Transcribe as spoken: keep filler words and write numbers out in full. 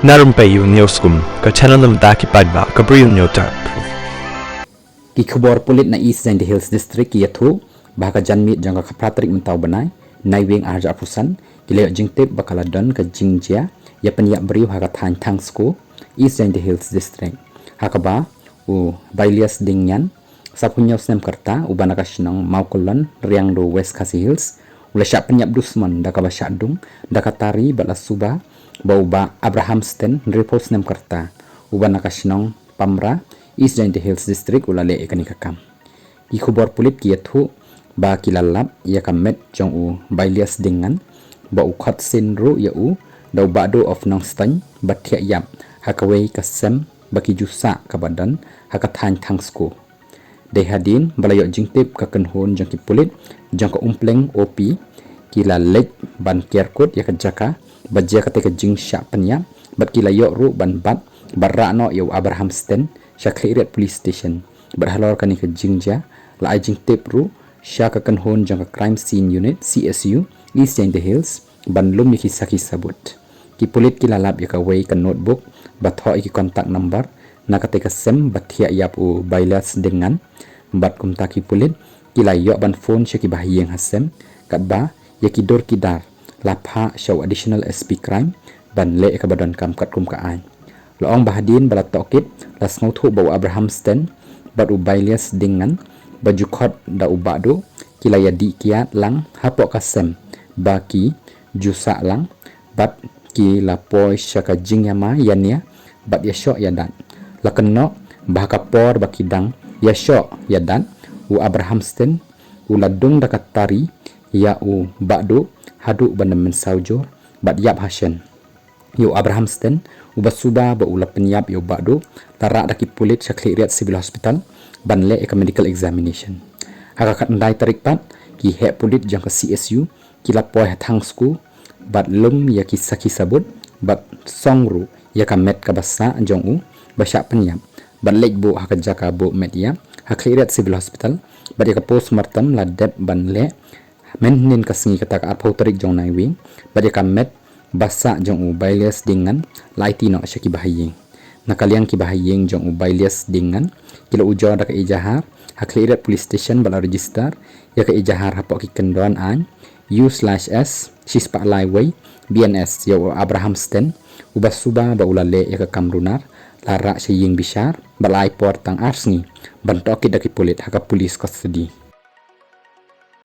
Na Rympei U News Kum, ka channel na bynta ki paidbah ka Bri U News Tap. Ki khubor pulit na East Jaintia Hills District ki ïathuh ba ha ka janmiet jong ka khatphra tarik mynta u bnai, Naiwieng arhajar arphew san, ki la ïoh jingtip ba ka la don ka jingjia ïa pynïap briew ha ka thaiñ Thangsko, East Jaintia Hills District. Ha kaba u Bailias Dingnian, saphew hynñiew snem ka rta, uba na ka shnong Mawkyllon, Riangdo, West Khasi Hills, u la shah pynïap dusmon da kaba shah dung da ka tari bad la suba ba u Bah Abraham Sten, hynriewphew snem ka rta, uba na ka shnong Pamra, East Jaintia Hills District, u la leh ïa kane ka kam. Ki khubor pulit ki ïathuh ba ki la lap ïa ka met jong u Bailias Dingnian, ba u khot sien ruh ïa u da u Bah Duh of Nongstoiñ, ba thiah ïap ha kawei ka sem ba ki ju sah kaba don ha ka thaiñ Thangsko. Dei hadien ba la ïoh jingtip, ka kynhun jong ki pulit jong ka Umpleng O P ki la leit ban ker kut ïa ka jaka ba jia kata ka jingshah pynïap, bad ki la ïoh ruh ban bat bad rah noh ïa u Abraham Sten sha Khliehriat Police Station. Bad halor kane ka jingjia la ai jingtip ruh sha ka kynhun jong ka Crime Scene Unit, C S U, East Jaintia Hills, ban lum ïa ki sakhi sabut. Ki pulit ki la lap ïa kawei ka notebook ba thoh ïa ki contact number na kata ka sem ba thiah ïap u Bailias Dingnian. Bad kumta ki pulit ki la ïoh ban phone sha ki bahaïing ha sem, katba ïa ki dur ki dar la phah sha u Additional S P Crime ban leh ïa kaba donkam katkum ka aiñ. La ong ba hadien ba la tohkit, la sngewthuh ba u Abraham Sten bad u Bailias Dingnian, ba ju khot da u Bah Duh, ki la ïadih kiad lang hapoh ka sem ba ki ju sah lang, bad ki la poi sha ka jingïamai ïania bad ïashoh ïadat. La kynnoh ba ha ka por ba ki dang ïashoh ïadat, u Abraham Sten u la dung da ka tari ïa u Bah Duh haduh ban da mynsaw jur bad ïap ha shen. Ïa u Abraham Sten, uba suba ba u la pynïap ïa u Bah Duh, la rah da ki pulit sha Khliehriat Civil Hospital ban leh ïa ka medical examination. Ha ka khatkhyndai tarik pat, ki heh pulit jong ka C S U ki la poi ha Thangsko bad lum ïa ki sakhi sabut bad song ruh ïa ka met kaba sah jong u ba shah pynïap, bad leit buh ha ka jaka buh met ïap ha Khliehriat Civil Hospital, bad ïa ka postmortem la dep ban leh mynhynnin ka sngi, kata ka arphew tarik jong Naiwieng, bad ïa ka met ba sah jong u Bailias Dingnian la aiti noh sha ki bahaïing. Na ka liang ki bahaïing jong u Bailias Dingnian ki la ujor da ka ejahar ha Khliehriat Police Station bad la register ïa ka ejahar hapoh ki kyndon aiñ U slash S shispah lai wei B N S ïa u Abraham Sten, uba suba ba u la leh ïa ka kam runar, la rah sha ïing bishar bad la ai por tang ar sngi ban tohkit da ki pulit ha ka police custody.